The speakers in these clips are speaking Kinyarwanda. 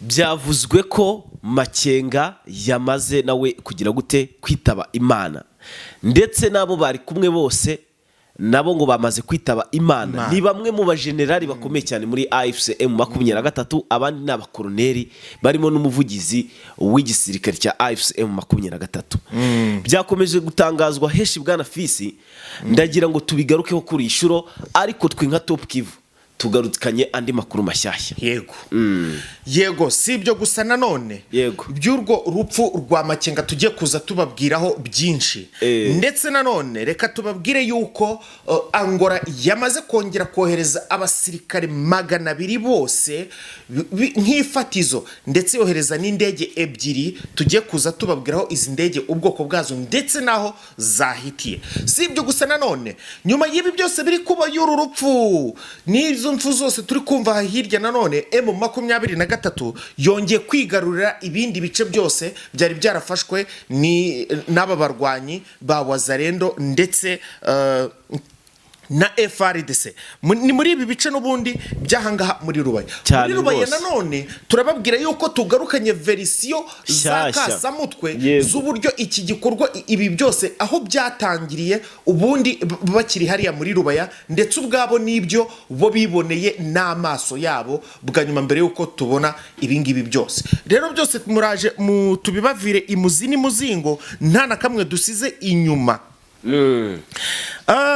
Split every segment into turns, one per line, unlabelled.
Byavuzwe ko Makenga yamaze nawe kugira gute? Kwitaba Imana. Ndetse n'abo bari kumwe bose nabo ngo bamaze kwitaba Imana.
Imana.
Ni bamwe mu bajenerali bakomeye cyane muri AFC M23, abandi ni abakoroneri, barimo n'umuvugizi w'igisirikare cya AFC M23. Byakomeje gutangazwa henshi, bwana Fisi. Ndagira ngo tubigarukeho kuri iyi shuro, ariko twe nka Top Kivu tugarukanye andi makuru mashyashya.
Yego, si ibyo gusa nanone by'urwo rupfu rwa Makenga tugiye kuza tubabwiraho byinshi. Ndetse nanone reka tubabwire yuko Angola yamaze kongera kohereza abasirikare 200 bose nk'ifatizo, ndetse yohereza n'indege ebyiri. Tugiye kuza tubabwiraho izi ndege, ubwoko bwazo ndetse n'aho zahitiye. Si ibyo gusa nanone, nyuma y'ibi byose biri kuba, y'uru rupfu n'izo mfu zose turi kumva aha hirya, nanone M23 yongeye kwigarurira ibindi bice byose byari byarafashwe ni n'aba barwanyi ba Wazalendo ndetse na FARDC. Ni muri ibi bice n'ubundi by'ahangaha muri Rubaya.
Cyane
Muri Rubaya
rwose.
nanone turababwira yuko tugarukanye version za
Nshyashya.
kasamutwe z'uburyo iki gikorwa, ibi byose aho byatangiriye ubundi, bakiri hariya muri Rubaya, ndetse ubwabo n'ibyo bo biboneye n'amaso yabo bwa nyuma mbere y'uko tubona ibi ngibi byose. Rero byose muraje mu tubibavire imuzi n'imuzingo, nta na kamwe dusize inyuma.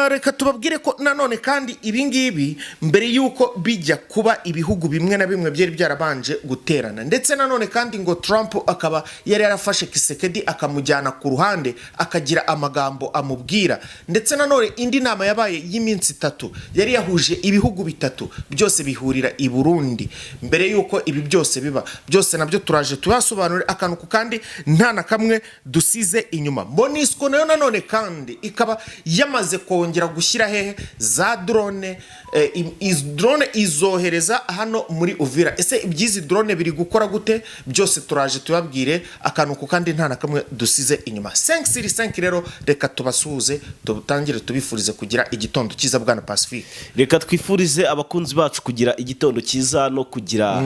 Reka tubabwire ko nanone kandi ibi ngibi mbere y'uko bijya kuba, ibihugu bimwe na bimwe byari byarabanje guterana. Ndetse nanone kandi ngo Trump akaba yari yarafashe Tshisekedi akamujyana ku ruhande, akagira amagambo amubwira. Ndetse nanone indi nama yabaye y'iminsi 3 yari yahuje ibihugu bitatu byose bihurira i Burundi mbere y'uko ibi byose biba. Byose nabyo turaje tubasobanurire akantu ku kandi, nta na kamwe dusize inyuma. MONUSCO nayo nanone kandi ikaba yamaze kongera gushyira hehe za drone, izi drone izohereza hano muri Uvira. Ese iby'izi drone biri gukora gute? Byose turaje tubabwire akantu ku kandi, nta na kamwe dusize inyuma. 5 sur 5. Rero reka tubasuhuze, tubutangire tubifurize kugira igitondo cyiza, bwana Pacifique.
Reka twifurize abakunzi bacu kugira igitondo cyiza no kugira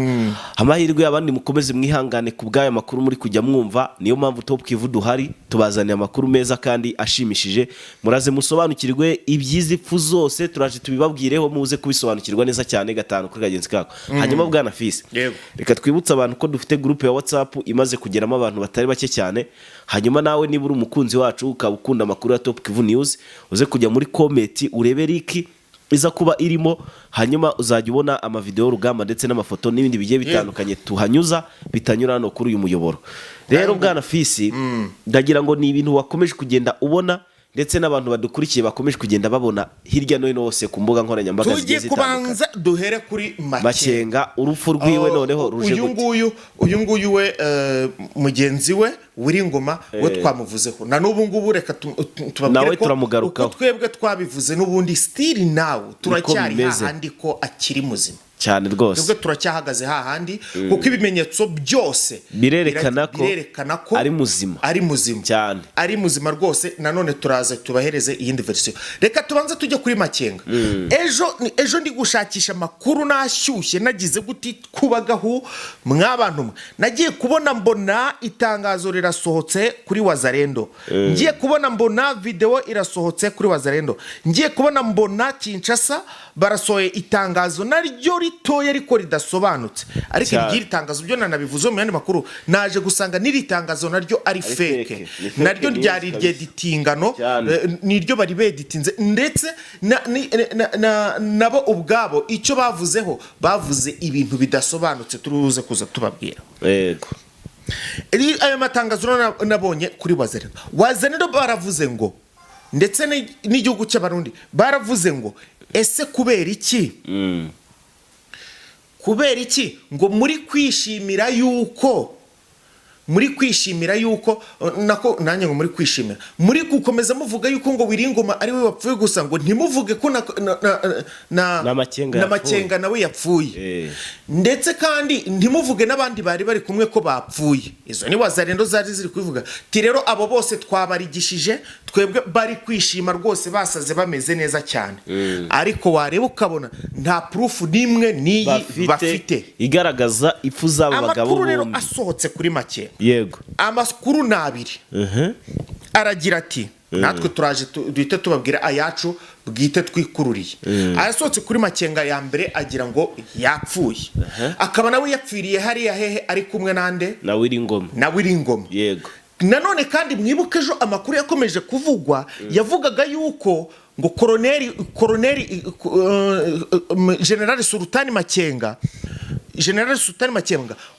amahirwe. Abandi mukomeze mwihangane ku bw'aya makuru muri kujya mwumva. Niyo mpamvu Top Kivu duhari, tubazaniye amakuru meza kandi ashimishije. Muraze musobanukirwe iby'izi pfu zose, turaje tubibabwireho, muze kubisobanukirwa neza cyane gatanu kuri kagenzi kako. Hanyuma bwana Fisi,
Yego.
reka twibutse abantu ko dufite groupe ya WhatsApp imaze kugeramo abantu batari bake cyane. Hanyuma nawe niba uri umukunzi wacu, ukaba ukunda amakuru ya Top Kivu News, uze kujya muri comment urebe link iza kuba irimo, hanyuma uzajya ubona amavideo y'urugamba ndetse n'amafoto n'ibindi bigiye bitandukanye tuhanyuza bitanyura hano kuri uyu muyoboro. Rero bwana Fisi, ndagira ngo ni ibintu wakomeje kugenda ubona, ndetse n'abantu badukurikiye bakomeje kugenda babona hirya no hino hose ku mbuga nkoranyambaga zigiye
Tugiye
zitandukanye.
kubanza duhere kuri Makenga.
Makenga, urupfu rwiwe noneho ruje
Uyu
gute?
nguyu, uyu nguyu we, mugenzi we Wiringoma we twamuvuzeho, na n'ubu ngubu reka tubabwire
Nawe
ko
turamugarukaho.
uko twebwe twabivuze n'ubundi, still nawe turacyari
bimeze.
hahandi ko akiri muzima.
Cyane rwose.
Twebwe turacyahagaze hahandi, kuko ibimenyetso byose
Birerekana ko
birerekana ko
ari muzima.
Ari muzima.
Cyane.
Ari muzima rwose. Nanone turaza tubahereze iyindi version. Reka tubanze tujye kuri Makenga. Ejo ndi gushakisha amakuru, nashyushye, nagize guti kubagahu mwabantu mwe, nagiye kubona mbona itangazo rirasohotse kuri Wazalendo, ngiye kubona mbona video irasohotse kuri Wazalendo, ngiye kubona mbona Kinshasa barasohoye itangazo naryo ritoya ariko ridasobanutse. Ariko iry'iri tangazo byo nanabivuze mu yandi makuru, naje gusanga n'iri tangazo naryo ari
fake.
fake.
Ni fake
Naryo
news
ryari
kabisa.
ryeditingano.
Cyane.
Niryo bari beditinze, ndetse nabo ubwabo icyo bavuzeho, bavuze ibintu bidasobanutse turuze kuza tubabwira. Ayo matangazo rero nabonye kuri Wazalendo. Wazalendo baravuze ngo, ndetse n'igihugu cy'Abarundi baravuze ngo: ese kubera iki, kubera iki ngo muri kwishimira yuko Muri kwishimira yuko nako nanjye ngo muri kwishimira, muri gukomeza muvuga yuko ngo Willy Ngoma ari we wapfuye gusa, ngo ntimuvuge ko na
Na Makenga
na
yapfuye.
Makenga nawe yapfuye, ndetse kandi ntimuvuge n'abandi bari bari kumwe ko bapfuye. Izo ni Wazalendo zari ziri kubivuga. Ti rero abo bose twabarigishije twebwe, bari kwishima rwose, basaze bameze neza cyane, ariko wareba ukabona nta proof n'imwe n'iyi bafite
igaragaza ipfu z'abo bagabo
Amakuru rero
bombi.
asohotse kuri Makenga, amakuru ni abiri. Aragira ati natwe turaje duhite tubabwira ayacu bwite twikururiye. Ayasohotse kuri Makenga ya mbere agira ngo yapfuye, akaba nawe yapfiriye hariya hehe? Ari kumwe nande?
Na Willy Ngoma.
Na Willy Ngoma. Nanone kandi mwibuke ejo amakuru yakomeje kuvugwa, yavugaga yuko ngo koroneri General Sultani Makenga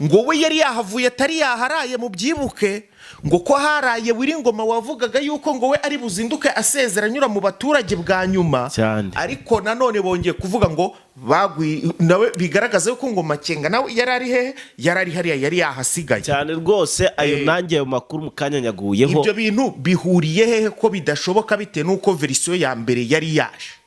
ngo we yari yahavuye, atari yaharaye. Mubyibuke ngo ko haraye Willy Ngoma, wavugaga yuko ngo we ari buzinduke asezera anyura mu baturage bwa nyuma. Ariko nanone bongeye kuvuga ngo bagwi nawe, bigaragaza yuko ngo Makenga nawe yari ari hehe? Yari ari hariya, yari yahasigaye.
Cyane rwose ayo. Nanjye ayo makuru mu kanya nyaguyeho.
Ibyo bintu bihuriye hehe ko bidashoboka, bitewe n'uko version ya mbere yari yaje?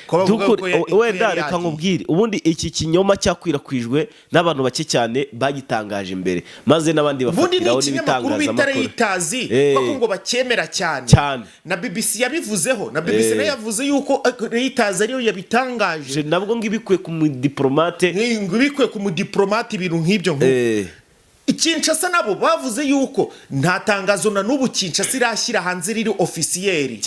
Ko bavuga ko
Wenda
yari
reka
yagiye.
nkubwire, ubundi iki kinyoma cyakwirakwije n'abantu bake cyane bagitangaje imbere, maze n'abandi
Ubundi ni
bafatiraho
ikinyamakuru bita
n'ibitangazamakuru.
Reuters, kuko ngo bacyemera cyane.
Cyane.
Na BBC yabivuzeho, na BBC nayo yavuze yuko Reuters ariyo yabitangaje.
Nabwo ngo ibikuye ku mudiplomate.
Ngo ibikuye ku mudiplomate, ibintu nk'ibyo nk'uko. Kinshasa nabo bavuze yuko nta tangazo na n'ubu Kinshasa irashyira hanze riri officiel.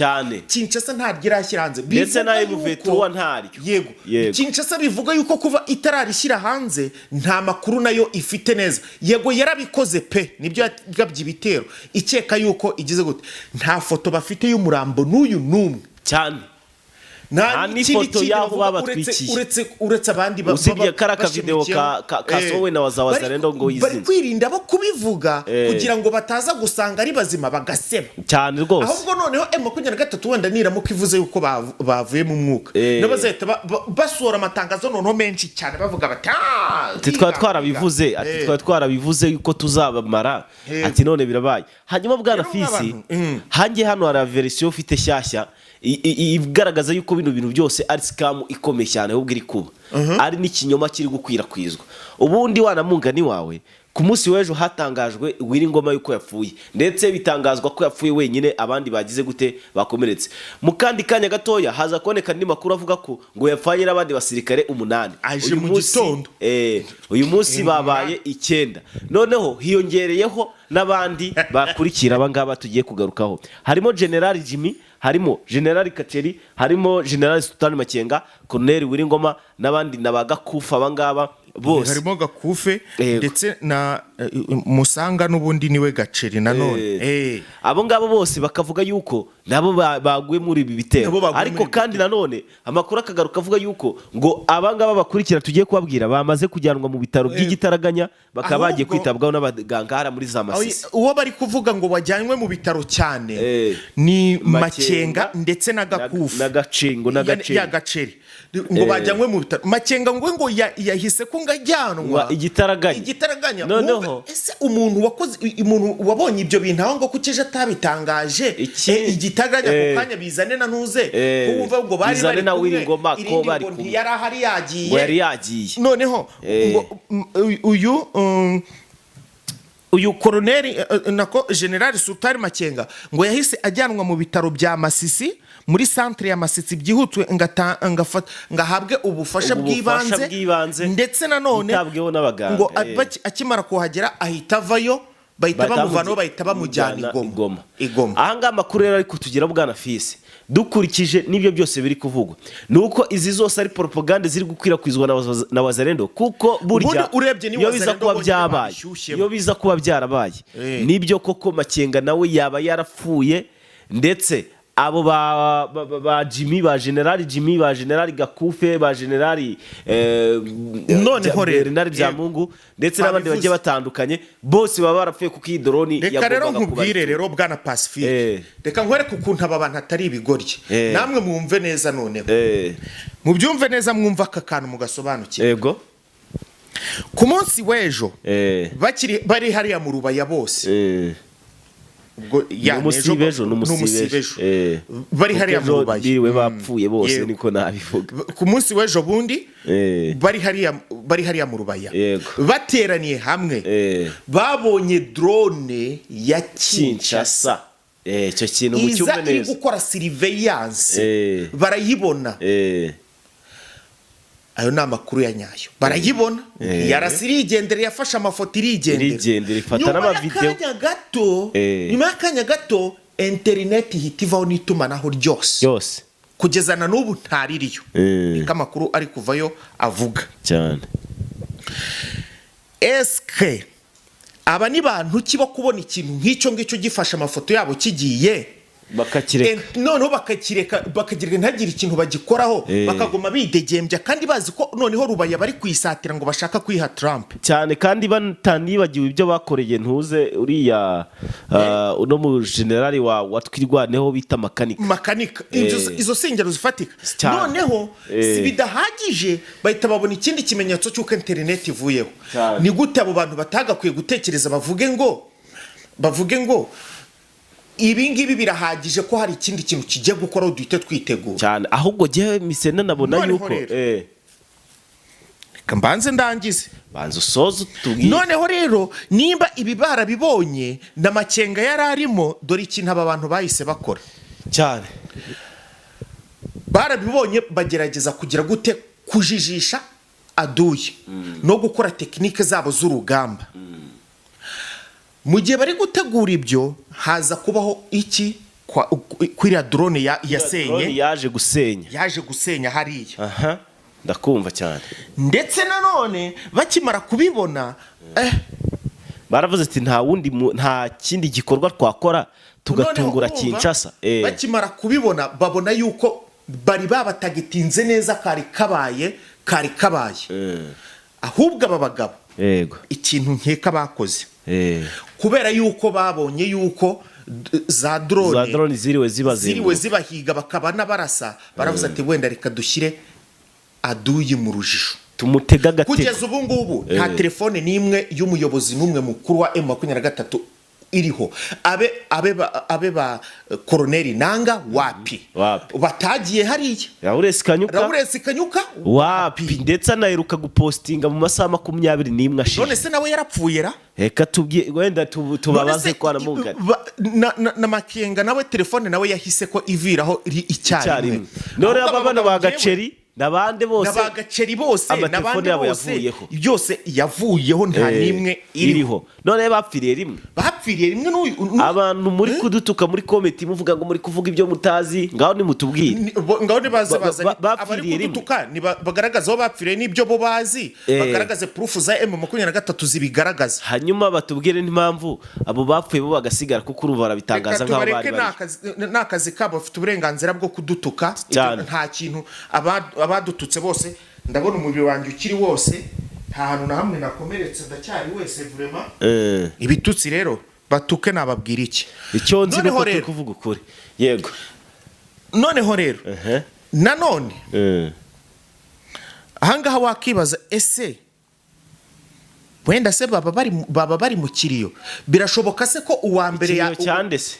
Kinshasa ntaryo irashyira hanze.
Ndetse na
Bivuga
M23 ntaryo.
Yego. Kinshasa bivuga yuko kuva itararishyira hanze nta makuru nayo ifite neza. Yego, yarabikoze pe, nibyo, yagabye ibitero ikeka yuko igize gute. Nta foto bafite y'umurambo n'uyu n'umwe. Nta
Nta
n'ikindi
n'ifoto
kindi
y'aho
bavuga
babatwikiye.
uretse abandi
Usibye
baba
kariya kavideo
bashamikiyeho.
kasohowe na Wazalendo ngo
Bari
yizinze.
kwirinda bo kubivuga kugira ngo bataza gusanga ari bazima bagaseba.
Cyane rwose.
Ahubwo noneho M23 wenda niramuka ivuze yuko bavuye mu mwuka, nabo bazahita basohora amatangazo noneho menshi cyane bavuga bati: "Ah,
Ati twaba
biga,
twarabivuze."
biga."
Ati twaba twarabivuze yuko tuzabamara. Ati none birabaye. Hanyuma bwana
Rero
Fisi,
nk'abantu,
hanjye hano hari version ufite shyashya igaragaza yuko bino bintu byose ari scam ikomeye cyane, ahubwo iri kuba ari n'ikinyoma kiri gukwirakwizwa. Ubundi wanamungani wawe, ku munsi w'ejo hatangajwe Willy Ngoma yuko yapfuye, ndetse bitangazwa ko yapfuye wenyine, abandi bagize gute? Bakomeretse. Mu kandi kanya gatoya haza kuboneka andi makuru avuga ko ngo yapfanye n'abandi basirikare umunani.
Aje
Uyu
mu gitondo.
Uyu munsi babaye icyenda, noneho hiyongereyeho n'abandi bakurikira aba ngaba tugiye kugarukaho. Harimo General Jimmy, harimo General Kaceri, harimo General Sultan Makenga, Colonel Willy Ngoma n'abandi na ba Gakufa, aba ngaba bose.
Harimo Gakufe ndetse na Musanga, n'ubundi niwe Gaceri nanone.
Abo ngabo bose bakavuga yuko nabo baguye muri ibi bitero.
Nabo baguye
Ariko
muri ibi
kandi nanone amakuru akagaruka avuga yuko ngo aba ngaba bakurikira tugiye kubabwira bamaze kujyanwa mu bitaro by'igitaraganya, bakaba bagiye kwitabwaho n'abaganga hariya muri za Masisi.
Uwo bari kuvuga ngo wajyanywe mu bitaro cyane ni
Makenga
Makenga ndetse na Gakufe.
Na Gacengo na Gacengo.
Ya Gaceri ngo bajyanywe mu bitaro. Makenga ngo yahise ko ngo ajyanwa
Igitaraganya.
Igitaraganya.
Noneho
Wumve, ese umuntu wakoze, umuntu wabonye ibyo bintu aho ngo kuki ejo atabitangaje? Igitaraganya ako kanya bizane na ntuze ko wumva ngo bari
Bizane
bari
na
kumwe,
Willy Ngoma ko
irindi
bari
ngo
kumwe.
ntiyari ahari, yagiye.
Ngo yari yagiye.
Noneho ngo uyu koroneri nako General Sultani Makenga ngo yahise ajyanwa mu bitaro bya Masisi, muri centre ya Masisi, byihutwe ngahabwe ubufasha
Ubufasha
bw'ibanze.
bw'ibanze,
Ndetse nanone
yitabweho n'abaganga.
ngo akimara kuhagera ahita avayo, bahita bamuvanaho, bahita bamujyana i Goma, i Goma.
Aha ngaha amakuru rero ari kutugira, bwana Fisi, dukurikije n'ibyo byose biri kuvugwa, ni uko izi zose ari propagande ziri gukwirakwizwa na Wazalendo, kuko burya
Ubundi urebye ni
iyo biza
Wazalendo
kuba
bonyine
byabaye,
babishyushyemo.
iyo biza kuba byarabaye nibyo koko, Makenga nawe yaba yarapfuye, ndetse abo ba Jimmy, ba General Jimmy, ba General Gakufe, ba General
Noneho rero,
Bernard Byamungu ndetse n'abandi
babivuze.
bagiye batandukanye, bose baba barapfuye kuko iyi drone
Reka rero
yagombaga
nkubwire
kubarikira.
rero bwana Pacifique, reka nkwereke ukuntu aba bantu atari ibigoryi. Namwe mwumve neza noneho, mubyumve neza, mwumve aka kantu mugasobanukirwa.
Yego.
Ku munsi w'ejo bakiri bari hariya mu Rubaya bose, ubwo ya
N'umusibe
n'ejo-
ejo, n'umusibe
n'umusibe
ejo.
ejo. Bari
Kuko
hariya mu
ejo
Rubaya.
biriwe bapfuye bose. Niko nabivuga.
Ku munsi w'ejo bundi bari hariya mu Rubaya, bateraniye hamwe, babonye drone ya Kinshasa
Kinshasa. Icyo kintu
iza
mucyumve
iri
neza.
gukora surveillance, barayibona. Ayo ni amakuru ya nyayo, barayibona. Yarasa irigendera, yafashe amafoto irigendera.
Irigendera, ifata
Nyuma
n'amavideo.
y'akanya gato, nyuma y'akanya gato interineti ihita ivaho n'itumanaho ryose.
Byose.
Kugeza na n'ubu ntaririyo. Niko amakuru ari kuvayo avuga.
Cyane.
Eske aba ni bantu ki bo kubona ikintu nk'icyo ngicyo gifashe amafoto yabo kigiye,
bakakireka?
Noneho bakakireka, bakagira ntagire ikintu bagikoraho, bakaguma bidegembya kandi bazi ko noneho Rubaya bari kuyisatira ngo bashaka kwiha Trump?
Cyane, kandi batanibagiwe ibyo bakoreye ntuze uriya, uno mu generali wa Twirwaneho bita Makanika.
Makanika. Izo singero zifatika.
Cyane.
Noneho si bidahagije, bahita babona ikindi kimenyetso cy'uko interineti ivuyeho. Ni gute abo bantu batagakwiye gutekereza bavuge ngo ibi ngibi birahagije ko hari ikindi kintu kigiye gukoraho, duhite twitegura?
Cyane, ahubwo jyewe misena nabona
Noneho
yuko
rero, reka mbanze ndangize.
Banza usoze utubwire.
Noneho rero, nimba ibi barabibonye na Makenga yari arimo, dore ikintu aba bantu bahise bakora. Barabibonye, bagerageza kugira gute? Kujijisha aduye no gukora tekinike zabo z'urugamba. Mu gihe bari gutegura ibyo, haza kubaho iki? Kwiriya drone yasenye.
Drone yaje gusenya.
Yaje gusenya hariya.
Aha, ndakumva cyane.
Ndetse nanone bakimara kubibona,
Baravuze ati nta wundi nta kindi gikorwa twakora tugatungura
noneho urumva,
Kinshasa.
Bakimara kubibona babona yuko bari babatagitinze neza, kari kabaye. Ahubwo aba bagabo, ikintu nkeka bakoze, kubera yuko babonye yuko za drone
Za drone ziriwe
ziriwe
zibazenguruka,
zibahiga, bakaba n'abarasa, baravuze ati wenda reka dushyire aduyi mu rujijo,
tumutega agatego.
Kugeza ubu ngubu nta telefone n'imwe y'umuyobozi n'umwe mukuru wa M23 iriho, abe ba koroneri Nanga wapi.
Wapi.
Batagiye hariya.
Lawrence Kanyuka.
Lawrence Kanyuka.
Wapi, ndetse anaheruka gupostinga mu masaha 21 ashize.
None se nawe yarapfuye ra?
Reka tubye wenda tubabaze
None se
ko aramugana.
Na Makenga nawe telefone nawe yahise ko iviraho icyarimwe.
Icyarimwe. None
Ahubwo
aba bana
aba
ba
bagabo
Gaceri n'abandi bose,
na ba Gaceri bose
amatelefone
n'abandi
yabo
bose,
yavuyeho.
Byose yavuyeho, nta n'imwe iriho.
Iriho. None bapfiriye rimwe.
Bapfiriye rimwe n'uyu
Abantu muri kudutuka muri comment muvuga ngo muri kuvuga ibyo mutazi, ngaho nimutubwire.
Ngaho nibaze bazanye abari
Bapfiriye rimwe.
kudutuka, bagaragaza aho bapfiriye n'ibyo bo bazi, bagaragaze proof za M23 zibigaragaza.
Hanyuma batubwire n'impamvu abo bapfuye bo bagasigara, kuko urumva barabitangaza
Reka
nk'aho
tubareke,
bari
ni
bari.
Ni akazi kabo, bafite uburenganzira bwo kudutuka.
Cyane.
Ibyo nta kintu, abadututse bose, ndabona umubiri wanjye ukiri wose, nta hantu na hamwe nakomeretse, ndacyari wese vraiment. Ibitutsi rero batuke, nababwira iki?
Icyo nzi ni
Noneho
uko turi
rero-
kuvuga ukuri, yego.
Noneho rero, nanone ahangaha wakibaza, ese wenda se baba bari mu kiriyo? Birashoboka se ko uwa mbere
Ikiriyo cyande se?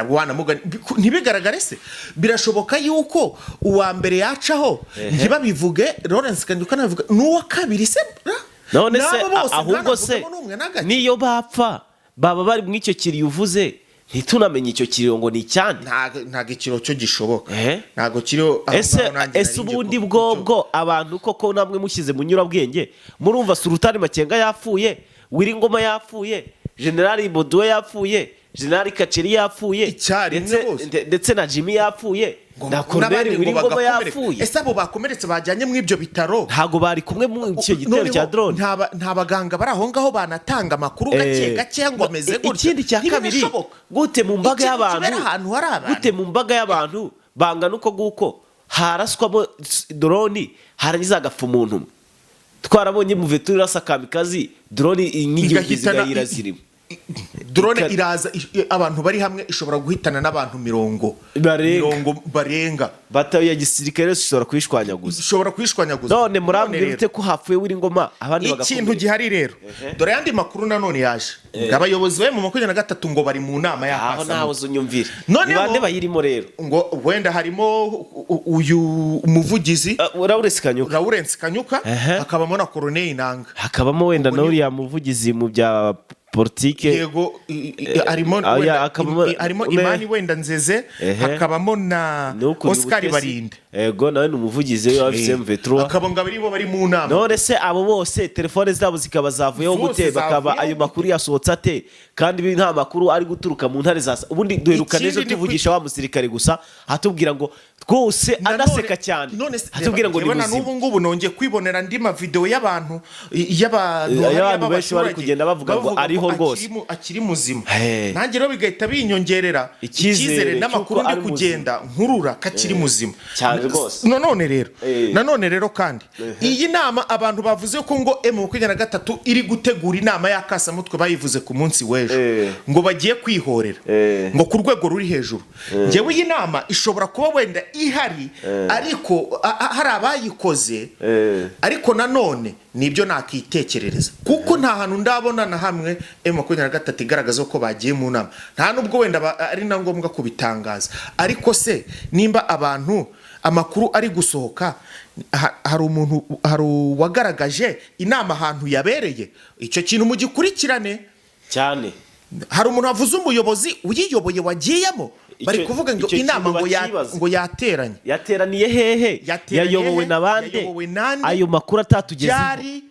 Wanamugani ntibigaragare se? Birashoboka yuko uwa mbere yacaho ntibabivuge, Lawrence Kanyuka nabivuga, n'uwa kabiri se ra?
None se
N'abo bose
ahubwo se
ntanavugamo n'umwe na gake.
niyo bapfa baba bari muri icyo kiriyo uvuze, ntitunamenye icyo kiriyo ngo ni icyande.
Ntago ikiriyo cyo gishoboka. Ntago kiriho aho
Ese
ngaho nanjye
ese
nari ngiye
ubundi bwobwo abantu koko namwe mushyize mu nyurabwenge, murumva Sultani Makenga yapfuye, Wiringoma yapfuye, Generali Boduwe yapfuye, Generali Kaceri yapfuye,
Icyarimwe
ndetse,
bose.
ndetse na Jimmy yapfuye, na
N'abandi
Colonel
ngo
Wiringoma
bagakomereka.
yapfuye.
Ese abo bakomeretse bajyanye muri ibyo bitaro?
Ntago bari kumwe mu icyo gitero
Noneho
cya drone.
nta baganga bari aho ngaho banatanga amakuru gake gake ngo ameze gutya?
Ikindi cya kabiri,
Ntibinashoboka.
gute mu mbaga
Ikintu
y'abantu,
kibera ahantu hari abantu.
gute mu mbaga y'abantu bangana uko nguko haraswamo drone, harangiza hagapfa umuntu umwe? Twarabonye mu veturi irasa kamikazi, drone nk'igihumbi
Igahitana
zigahira zirimo.
Drone iraza, abantu bari hamwe ishobora guhitana n'abantu mirongo
Barenga.
mirongo barenga.
Batayo ya gisirikare yose ishobora kuyishwanyaguza.
Ishobora kuyishwanyaguza.
None murambwira
rero,
ute ko hapfuye Willy Ngoma, abandi
ikintu
bagakomereka?
gihari rero, dore ayandi makuru nanone yaje: abayobozi ba M23 ngo bari mu nama
Aho nawe
y'akasamutwe.
uzunyumvire.
Noneho-
Ni bande bayirimo rero?
Ngo wenda harimo uyu muvugizi
Lawrence Kanyuka.
Lawrence Kanyuka, hakabamo na Corneille Nanga.
Hakabamo wenda na uriya muvugizi mu bya politike.
Yego, harimo wenda harimo Imani wenda Nzeze, hakabamo na
Ni ukuriye
Oscar
ubutesi.
Barinde.
Yego, nawe ni umuvugizi wa FCM V3.
Akaba ngo abari bo bari mu nama.
None se abo bose telefone zabo zikaba zavuyeho
Zose
gute? Bakaba
zavuyeho.
ayo makuru yasohotse ate, kandi ibi nta makuru ari guturuka mu ntare za ubundi duheruka
Ikindi
n'ejo
ni
tuvugisha wa musirikare gusa, atubwira ngo rwose anaseka cyane,
None se,
atubwira ngo ni
reba, na
muzima.
n'ubu ngubu nongeye kwibonera andi mavideo y'abantu y'abantu
Y'abantu benshi bari
y'abaturage
kugenda bavuga ngo ariho rwose.
Akiri muzima.
Hey.
Nanjye rero bigahita binyongerera
icyizere
icyizere n'amakuru
cy'uko
ndi
ari muzima.
kugenda nkurura ko akiri muzima.
Cyane rwose.
Nanone rero, nanone rero kandi iyi nama abantu bavuze ko ngo M23 iri gutegura inama y'akasamutwe, bayivuze ku munsi w'ejo, ngo bagiye kwihorera, ngo ku rwego ruri hejuru. Njyewe iyi nama ishobora kuba wenda ihari, ariko hari abayikoze, ariko nanone nibyo nakitekerereza, kuko nta hantu ndabona na hamwe M23 igaragaza ko bagiye mu nama. Nta nubwo wenda ari na ngombwa kubitangaza, ariko se nimba abantu amakuru ari gusohoka, hari umuntu, hari uwagaragaje inama ahantu yabereye? Icyo kintu mugikurikirane.
Cyane.
Hari umuntu wavuze umuyobozi uyiyoboye wagiyemo? Bari kuvuga ngo
Icyo
inama
kintu
ngo
bakibaza.
ngo yateranye.
Yateraniye hehe?
Yateraniye
Yayobowe
he?
na bande?
Yayobowe nande?
Ayo makuru atatugezeho.
Byari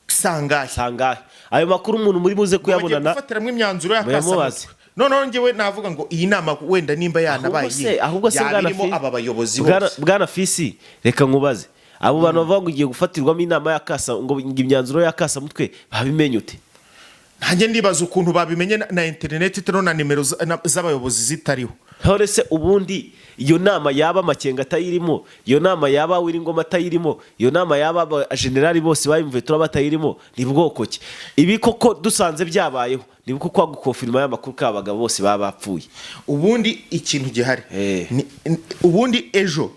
sangahe?
Sangahe? Ayo makuru umuntu muri buze
Bagiye
kuyabonana
gufatiramo imyanzuro
muyamubaze.
y'akasamutwe. Noneho njyewe navuga ngo iyi nama wenda nimba yanabaye,
Ahubwo se, ahubwo se
yaba
bwana
irimo aba bayobozi bose.
Bwana Fisi, reka nkubaze: abo bantu bavuga ngo igiye gufatirwamo inama y'akasa, ngo imyanzuro y'akasamutwe, babimenye ute?
Nanjye ndibaza ukuntu babimenye na interineti itariho, na nimero z'abayobozi zitariho.
None se ubundi iyo nama yaba Amakenga atayirimo, iyo nama yaba Willy Ngoma atayirimo, iyo nama yaba abajenerali bose bayumviye turaba batayirimo, ni bwoko ki ibi koko? Dusanze byabayeho, ni bwo kwa gukonfirima y'amakuru ko abagabo bose baba bapfuye.
Ubundi ikintu gihari ubundi ejo,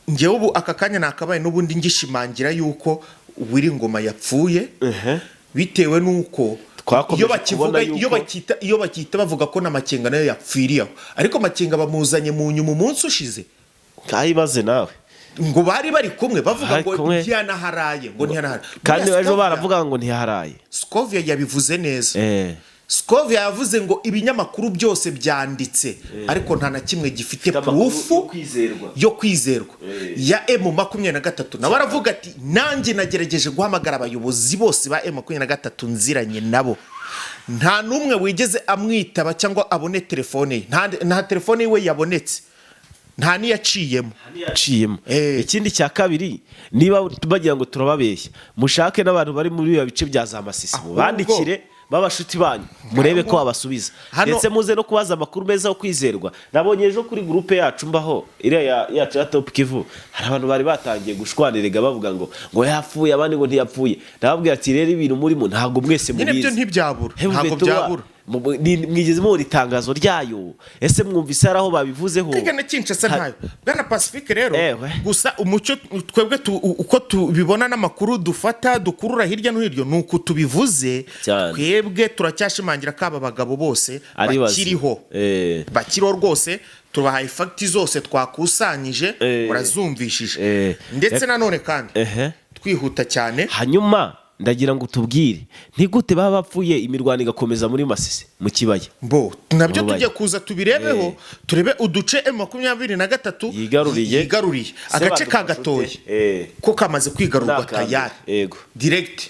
njyewe ubu aka kanya nakabaye n'ubundi ngishimangira yuko Willy Ngoma yapfuye, bitewe n'uko
Twakomeje
iyo bakivuga,
kubona
iyo bakita bavuga ko na Makenga nayo yapfiriye aho, ariko Makenga bamuzanye mu nyuma umunsi ushize.
Kayibaze nawe.
Ngo bari bari kumwe, bavuga
Bari
ngo
kumwe.
ntiyanaharaye, ngo ntiyanaharaye.
Kandi
Buriya
ejo baravuga ngo ntiharaye.
Scovia yabivuze neza. Scovia yavuze ngo ibinyamakuru byose byanditse, ariko nta na kimwe gifite
amakuru
proof
yo kwizerwa.
yo kwizerwa ya M23. Nawe aravuga ati: "Nanjye nagerageje guhamagara abayobozi bose ba M23 nziranye nabo, nta n'umwe wigeze amwitaba cyangwa abone telefone ye. Nta telefone yiwe yabonetse, nta n'iyaciyemo."
Yaciyemo. Ikindi cya kabiri, niba bagira ngo turababeshya, mushake n'abantu bari muri biriya bice bya za Masisi, mubandikire b'abashuti banyu, murebe ko babasubiza. Ndetse muze no kubaza amakuru meza yo kwizerwa. Nabonye ejo kuri groupe yacu mbaho, iriya yacu ya Top Kivu, hari abantu bari batangiye gushwanirega bavuga ngo yapfuye, abandi ngo ntiyapfuye. Ndababwira ati: "Rero ibintu murimo ntabwo mwese
Nyine byo
mubizi."
ntibyabura.
Hebu
Ntabwo
Betuwa,
byabura.
mwigeze mubona itangazo ryayo? Ese mwumvise hari aho babivuzeho?
Kwiga na Kinshasa ntayo, bwana Pacifique. Rero
Ewe.
gusa umucyo twebwe uko tubibona n'amakuru dufata dukurura hirya no hino ni uku tubivuze.
Cyane.
Twebwe turacyashimangira ko aba bagabo bose
Ari bazima.
bakiriho. Bakiriho rwose, tubahaye facts zose twakusanyije, murazumvishije. Ndetse nanone kandi twihuta cyane.
Hanyuma ndagira ngo tubwire, ni gute baba bapfuye imirwano igakomeza muri Masisi mu kibaya?
Bo nabyo
Mu
tujye kuza tubirebeho, turebe uduce M23
Yigaruriye.
yigaruriye.
Se
Agace ka
badufashe
Gatoya
ute?
Ko kamaze kwigarurwa
Ni
tayari,
Yego.
direct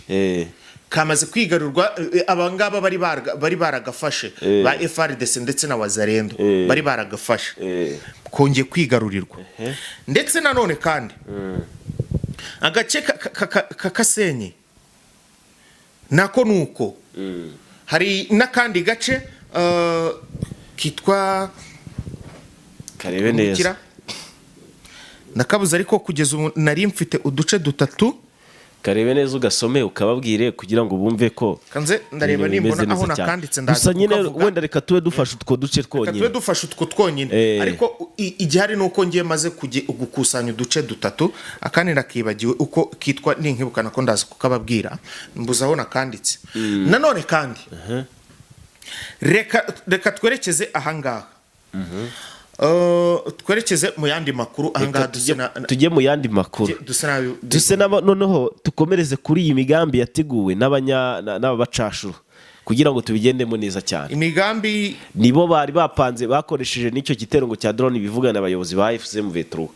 kamaze kwigarurwa. Abangaba bari baragafashe, ba FARDC ndetse na Wazalendo, bari baragafashe, kongeye kwigarurirwa. Ndetse nanone kandi agace ka Kasenyi nako nuko hari n'akandi gace kitwa
Karebe neza.
Kira. Nakabuze, ariko kugeza ubu nari mfite uduce dutatu.
Karebe neza, ugasome, ukababwire kugira ngo bumve ko
Kanze ndareba
ibintu bimeze
nimbona aho
neza cyane.
nakanditse, ndaza
Gusa nyine
kukavuga.
wenda reka tube dufashe utwo duce
Reka tube
twonyine.
dufashe utwo twonyine. Ariko igihari ni uko ngiye maze gukusanya uduce dutatu, akandi nakibagiwe uko kitwa, ninkibukana ko ndaza kukababwira, mbuze aho nakanditse. Nanone kandi reka twerekeze ahangaha, twerekeze mu yandi makuru ahangaha.
Reka tujye mu yandi makuru.
Dusa nabi.
Duse noneho tukomereze kuri iyi migambi yateguwe n'aba bacashuro kugira ngo tubigendemo neza cyane.
Imigambi.
Nibo bari bapanze, bakoresheje n'icyo gitero ngo cya drone bivugana abayobozi ba AFC M23.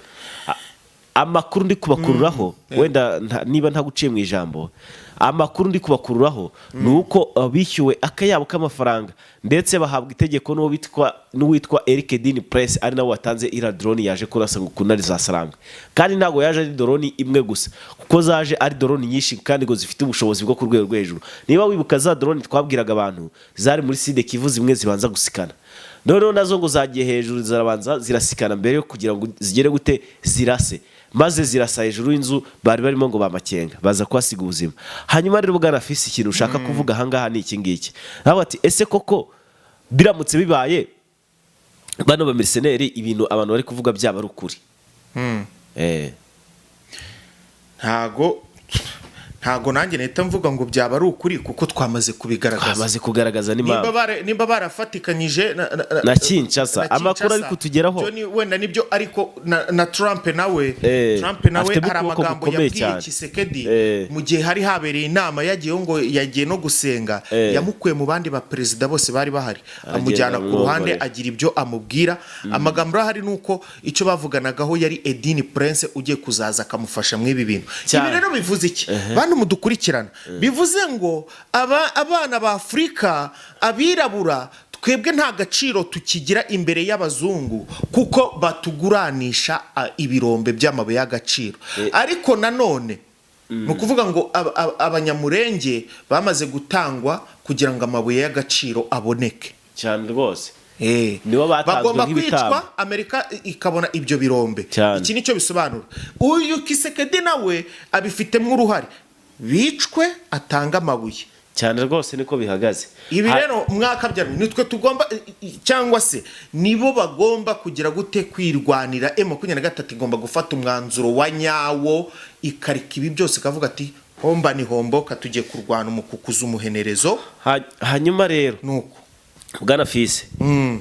Amakuru ndi kubakururaho, wenda niba ntaguciye mu ijambo, amakuru ndi kubakururaho ni uko bishyuwe akayabo k'amafaranga, ndetse bahabwa itegeko n'uwitwa Eric Dean Press, ari nawe watanze iriya drone yaje kurasa ngo kunari za Sarambwe. Kandi ntabwo yaje ari drone imwe gusa, kuko zaje ari drone nyinshi kandi ngo zifite ubushobozi bwo ku rwego rwo hejuru. Niba wibuka za drone twabwiraga abantu zari muri Sud Kivu, zimwe zibanza gusikana, noneho nazo ngo zagiye hejuru zirabanza zirasikana mbere yo kugira ngo zigere gute zirase, maze zirasa hejuru y'inzu bari barimo ngo bamakenga, baza kuhasiga ubuzima. Hanyuma rero, bwana Fisi, ikintu ushaka kuvuga ahangaha ni iki ngiki nawe, ati ese koko biramutse bibaye bano ba mercenaires, ibintu abantu bari kuvuga byaba ari ukuri?
Ntago nanjye nahita mvuga ngo byaba ari ukuri, kuko twamaze kubigaragaza.
Twamaze kugaragaza
Nimba
n'impamvu.
Nimba barafatikanyije
Na Kinshasa.
Na
Amakuru ari
Kinshasa,
kutugeraho.
byo wenda nibyo, ariko na Trump nawe, Trump nawe
afitemo
hari
ukuboko
amagambo
gukomeye
yabwiye
cyane.
Tshisekedi mu gihe hari habereye inama yagiyeho, ngo yagiye no gusenga, yamukuye mu bandi ba perezida bose bari bahari,
Aragenda
amujyana ku ruhande,
amwongorera.
agira ibyo amubwira. Amagambo ahari ni uko icyo bavuganagaho yari Edini Prince ugiye kuzaza akamufasha muri ibi bintu.
Cyane.
Ibi rero bivuze iki, bantu mudukurikirana? Bivuze ngo abana ba Afurika, abirabura, twebwe nta gaciro tukigira imbere y'abazungu, kuko batuguranisha ibirombe by'amabuye y'agaciro. Ariko nanone ni ukuvuga ngo Abanyamurenge bamaze gutangwa kugira ngo amabuye y'agaciro aboneke.
Cyane rwose. Nibo batanzwe
Bagomba
nk'ibitambo.
kwicwa, Amerika ikabona ibyo birombe.
Cyane.
Iki nicyo bisobanura. Uyu Tshisekedi nawe abifitemo uruhare, bicwe atange amabuye.
Cyane rwose, niko bihagaze.
Ibi rero mwakabyarwa nitwe tugomba, cyangwa se nibo bagomba kugira gute? Kwirwanira. M23 igomba gufata umwanzuro wa nyawo, ikareka ibi byose, ikavuga ati homba ni homboka, tugiye kurwana umukukuza umuhenerezo.
Hanyuma rero,
Nuko.
bwana Fise,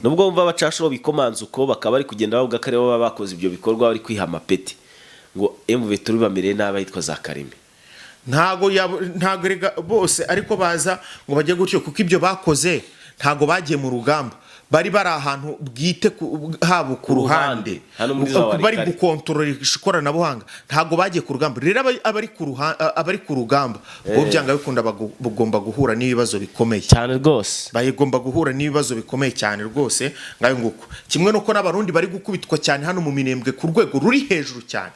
nubwo wumva abacashuro bikomanze uko, bakaba bari kugenda bavuga ko aribo baba bakoze ibyo bikorwa, bari kwiha amapeti ngo M23 bamereye nabi ahitwa za Karimi.
Ntago erega bose ariko baza ngo bajye gutyo, kuko ibyo bakoze ntago bagiye mu rugamba, bari ahantu bwite habo ku ruhande.
Hano muri za
Bari
Walikale.
gukontorora ikoranabuhanga, ntago bagiye ku rugamba. Rero abari ku rugamba bo byanga bikunda bagomba guhura n'ibibazo bikomeye.
Cyane rwose.
Bagomba guhura n'ibibazo bikomeye cyane rwose. Ngayo nguko, kimwe nuko n'Abarundi bari gukubitwa cyane hano mu Minembwe ku rwego ruri hejuru cyane.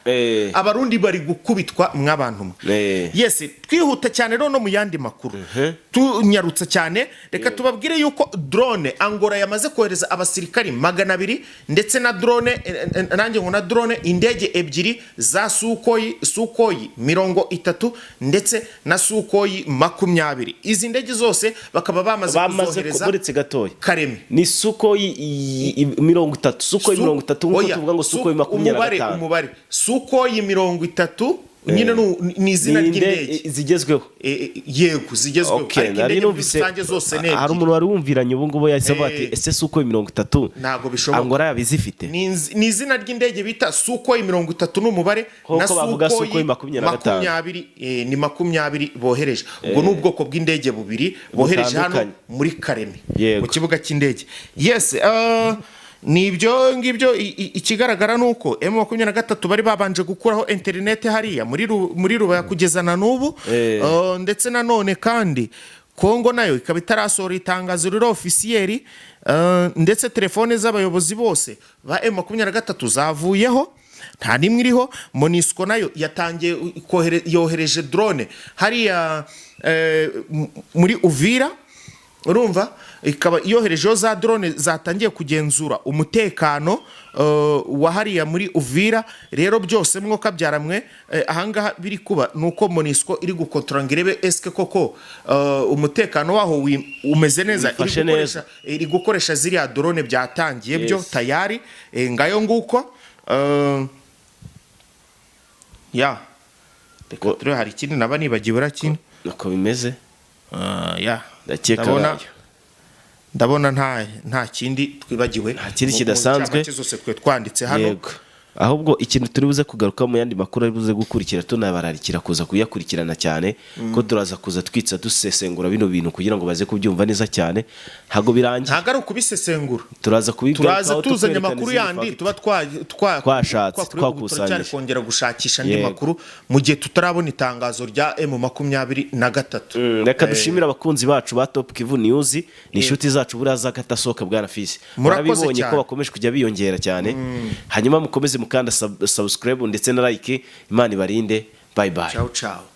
Abarundi bari gukubitwa mw'abantu mwe. Yes, twihuta cyane rero no mu yandi makuru, tunyarutsa cyane, reka tubabwire yuko drone, Angola yamaze kohereza abasirikari 200 ndetse na drone, nanjye ngo na drone, indege ebyiri za Sukhoi, Sukhoi 30 ndetse na Sukhoi 20. Izi ndege zose bakaba bamaze
Bamaze
kuzohereza
buretse gatoya.
Karemi.
Ni Sukhoi 30, Sukhoi 30, nk'uko
Oya,
tuvuga ngo Sukhoi makumyabiri na
umubare
gatanu.
Umubare Sukhoi 30 nyine ni izina
Ni
ry'indege.
Zigezweho.
Yego, zigezweho.
Okay,
Ariko
nari
indege muri
numvise
rusange zose ni
hari
ebyiri.
umuntu wari wumviranye ubu ngubu yahise avuga ati ese Sukhoi 30
Ntabwo bishoboka.
Angola yaba izifite?
Ni izina ry'indege bita Sukhoi 30, ni umubare.
Nk'uko bavuga Sukhoi 25.
20, ni 20 bohereje. Ubwo ni ubwoko bw'indege bubiri bohereje hano
Butandukanye.
muri Karemi, mu kibuga cy'indege. Yes, ni ibyo ngibyo. Ikigaragara ni uko M23 bari babanje gukuraho interineti hariya muri Rubaya kugeza na n'ubu. Ndetse nanone kandi Kongo nayo ikaba itarasohora itangazo riri officiel, ndetse telefone z'abayobozi bose ba M23 zavuyeho, nta n'imwe iriho. MONUSCO nayo yatangiye yohereje drone hariya muri Uvira. Urumva, ikaba yoherejeho za drone zatangiye kugenzura umutekano wa hariya muri Uvira. Rero byose mwo kabyaramwe, ahangaha biri kuba ni uko MONUSCO iri gukontorora ngo irebe eske koko umutekano waho umeze neza. Iri
Wifashe neza.
Iri gukoresha ziriya drone, byatangiye byo. Tayari, ngayo nguko. Ya, reka turebe, hari ikindi naba nibagiwe rakino?
Uko bimeze.
Ya.
Ndakeka
Ndabona
abayo.
Ndabona nta kindi twibagiwe.
Nta kindi
Mu
kidasanzwe.
ncamake zose twe twanditse hano.
Yego, ahubwo ikintu turi buze kugaruka mu yandi makuru ari buze gukurikira, tunabararikira kuza kuyakurikirana cyane, ko turaza kuza twitsa dusesengura bino bintu kugira ngo baze kubyumva neza cyane. Ntabwo birangiye.
Ntabwo ari ukubisesengura.
Turaza kubigarukaho.
Turaza tuzanye
tukwerekana
amakuru
izindi
yandi
fact.
Tuba
Twashatse,
twakuriye, ubu turacyari
twakusanyije.
kongera gushakisha andi makuru mu gihe tutarabona itangazo rya M23.
Reka dushimire abakunzi bacu ba Top Kivu News, ni inshuti zacu buriya z'akatasohoka. Bwana Fisi,
Murakoze
murabibonye
cyane.
ko bakomeje kujya biyongera cyane. Hanyuma mukomeze mukanda subscribe ndetse na like. Imana ibarinde, bye bye.
Ciao ciao.